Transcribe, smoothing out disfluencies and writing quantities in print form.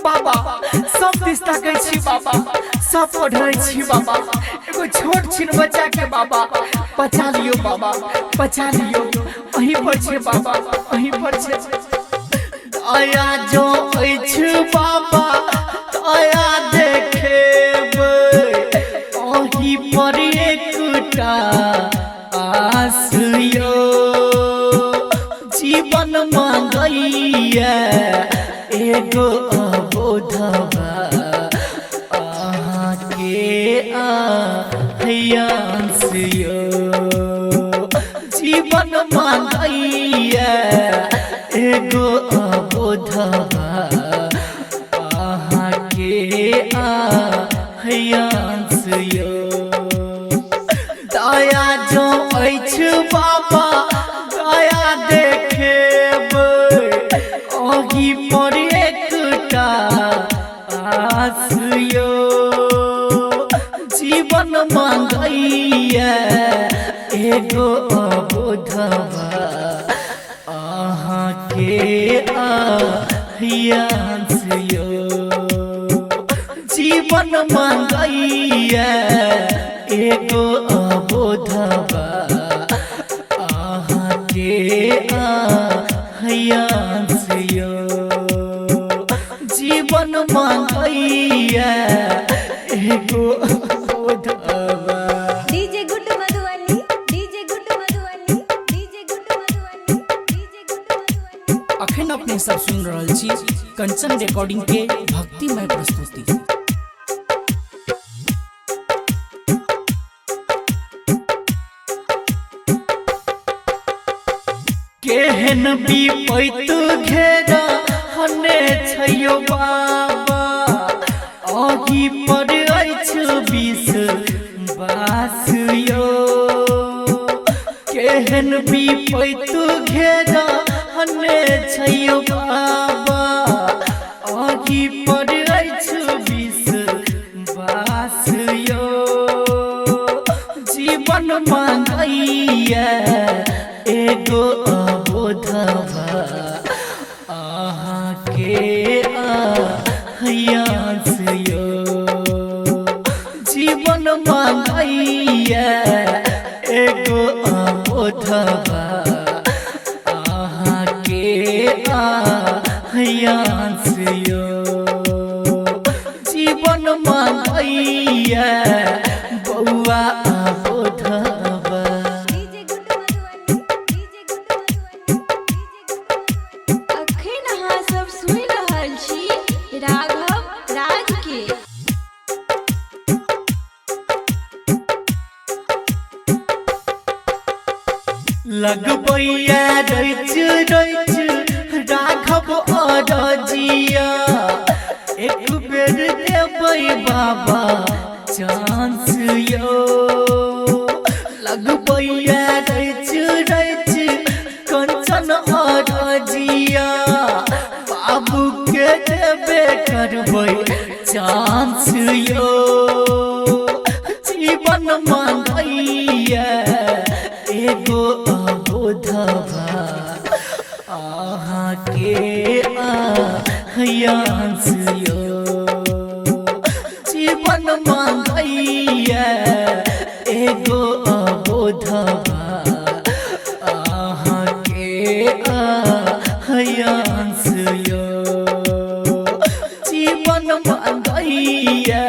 बाबा सब दिस ताकै छी बाबा, सब पढ़ै छी बाबा, एगो छोट छिन बच्चा के बाबा बचा लियो बाबा, बचा लियो। अहीं पर छै बाबा, अहीं पर छै। दया जो अछि बाबा दया देखेबै, अहीं पर एकटा आस यौ। जीवन मांगैया एगो अबोधवा, अहाँके आयांस यौ। जीवन मांगैया एगो अबोधवा, अहाँके आयांस यौ। दया जो अछि बाबा दया देखेबै, अही पर एकटा आस यौ। जीवन मांगैया एगो अबोधवा, अहाँके आयांस यौ। जीवन मांगैया एगो अबोधवा, अहाँके आयांस यौ। जीवन मांगैया एगो अबोधवा। DJ Guddu Madhubani, DJ Guddu Madhubani, DJ Guddu Madhubani, DJ Guddu Madhubani. अखन अपने सब सुन रहल छी कंचन रिकॉर्डिंग के भक्तिमय प्रस्तुति। केहन विपैत घेरा हने छैयो बाबा, अही पर अछि विष बास यौ। केहन विपैत घेरा हने छैयो बाबा, अही पर अछि विष बास यौ। जीवन मांगैया एगो अबोधवा, अहाँके आयांस यौ। जीवन मांगैया एगो अबोधवा, अहाँके आयांस यौ। जीवन मांगैया बौआ अबोधवा। DJ Guddu Madhubani, DJ Guddu Madhubani, DJ Guddu Madhubani. अखन अहाँ सब सुनि रहल छी राघव राज के। लगबैया रच रच राघव अरजिया, एक बेर देबै बाबा चांस यौ। लगबैया रच रच कंचन अरजिया, बाबू के देबे करबै चांस यौ। जीवन मांगैया एगो अबोधवा, अहाँके आयांस यौ। जीवन मांगैया एगो अबोधवा, अहाँके आयांस यौ। जीवन मांगैया